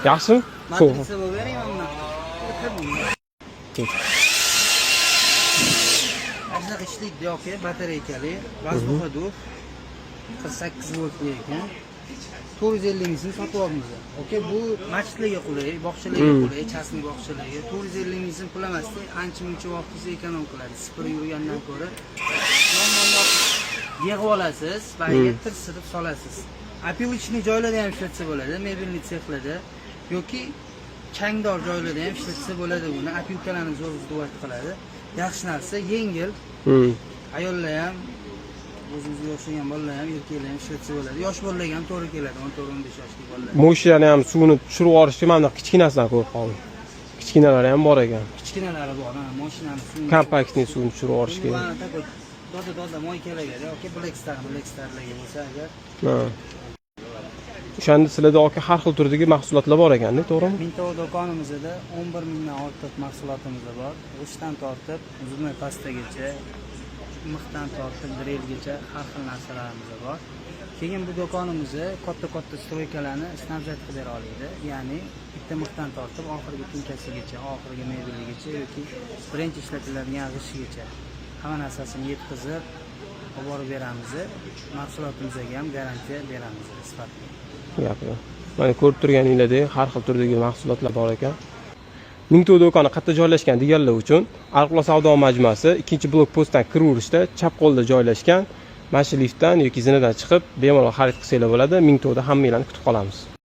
Yaxshimi? So'ng. Matritsa bo'lib bering mana. Ket. Mana shunaqa ishlaydi yoki batareykali, воздуходув, 48 voltli ekan. 450 ming so'm sotyapmiz. Aka, bu masjidlarga qulay, bog'chalarga qulay, частный bog'chalarga. 450 ming so'm pul emasda, ancha muncha vaqtingizni эконом qiladi. Sipirib yurgandan ko'ra yon yig'ib olasiz, bayiga tirsitib solasiz. Опилочный joylarda ham ishlatsa bo'ladi, мебельный sexlarda yoki changdor joylarda ham ishlatsa bo'ladi buni. Опилка larni zo'r сдувать qiladi. Yaxshi narsa, yengil. Ayollar ham, o'zimizga o'xshagan bolalar ham, erkaklar ham ishlatsa bo'ladi. Yosh bolalarga ham to'g'ri keladi, 14-15 yoshli bolalar. Moshinani ham suvini tushirib yuborishga mana bunaqa kichkinasidan ko'rib qoldim. Kichkinalari ham bor ekan. Kichkinalari bor, ha, mashinani suvini Компактный suvini tushirib yuborishga. Mana такой doda doda мойка larga yoki Black Star, Black Starlarga bo'lsa agar. Ha. O'shanda sizlarda, aka, har xil turdagi mahsulotlar bor ekanda, to'g'rimi? Mingtov do'konimizda 11 mingdan ortiq mahsulotimiz bor. G'ishtdan tortib, зубной pastagacha, mixdan tortib, drelgacha har xil narsalarimiz bor. Keyin bu do'konimizni katta-katta стройка larni снабжать qilib bera oladi. Ya'ni bitta mixdan tortib oxirgi tinkasigacha, oxirgi mebeligacha yoki birinchi ishlatiladigan g'ishigacha hamma narsasini yetkazib olib borib beramiz. Mahsulotimizga ham garantiya beramiz sifatli. Gap yo'q. Mana, ko'rib turganinglardek, har xil turdagi mahsulotlar bor ekan. Mingtov do'koni qayerda joylashgan deganlar uchun, Arqulon savdo majmuasi ikkinchi blok postdan kiraverishda chap qo'lda joylashgan. Mana shu liftdan yoki zinadan chiqib bemalol xarid qilsanglar bo'ladi. Mingtovda hammanglarni kutib qolamiz.